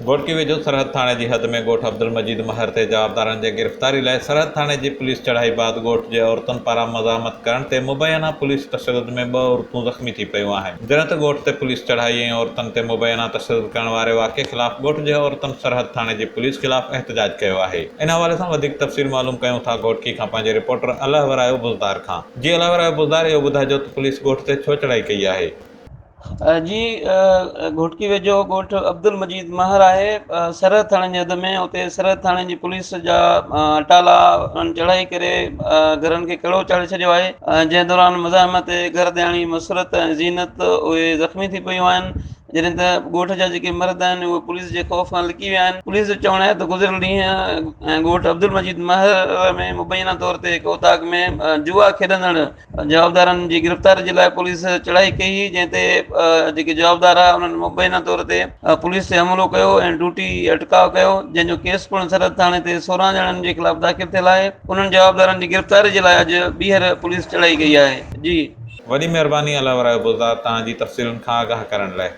گهوٽڪي ويجهو سرحد ٿاڻي جي حد ۾ ڳوٺ عبدالمجيد مهر تي جوابدارن جي گرفتاري لاء سرحد ٿاڻي جي پوليس چڙهائي بعد ڳوٺ جي عورتن پاران مزاحمت ڪرڻ تي مبينا پوليس تشدد ۾ ٻه عورتون زخمي ٿي پيون آهن جڏهن ته ڳوٺ تي پوليس چڙهائي ۽ عورتن تي مبينا تشدد ڪرڻ واري واقعي خلاف ڳوٺ جي عورتن سرحد ٿاڻي جي پوليس خلاف احتجاج ڪيو آهي ان حوالي سان وڌيڪ تفصيل معلوم ڪيون ٿا گهوٽڪي کان پنهنجي رپورٽر الهه ورايو بوزدار کان جي الهه ورايو بوزدار اهو ٻڌائجو ته پوليس ڳوٺ تي ڇو چڙهائي ڪئي آهي. جي گهوٽڪي ويجهو ڳوٺ عبدالمجيد مهر آهي سرحد ٿاڻي جي حد ۾ اتي سرحد ٿاڻي جي پوليس جا اٽالا انهن چڙهائي ڪري گهرن کي ڪڙو چاڙهي ڇڏيو آهي جنهن دوران مزاحمت تي گهر ڌياڻي مسرت ۽ زينت اهي زخمي ٿي پيون آهن جڏهن ته ڳوٺ جا جيڪي مرد آهن اهي پوليس جي خوف کان لڪي ويا آهن پوليس جو چوڻ آهي ته گذريل ڏينهن ڳوٺ عبدالمجيد مهر ۾ مبينا طور تي هڪ اوطاق ۾ جوا کيڏندڙ جوابدارن جي گرفتاري جي لاء پوليس چڙهائي ڪئي هئي جنهن تي جيڪي جوابدار هئا انهن مبينا طور تي پوليس تي حملو ڪيو ۽ ڊيوٽي اٽڪاء ڪيو جنهن جو ڪيس پڻ سرحد ٿاڻي تي 16 ڄڻن جي خلاف داخل ٿيل آهي انهن جوابدارن جي گرفتاري جي لاء اڄ ٻيهر پوليس چڙهائي ڪئي آهي جي. وڏي مهرباني الله ورايو بوزدار توهان جي تفصيلن کان آگاهه ڪرڻ لاء.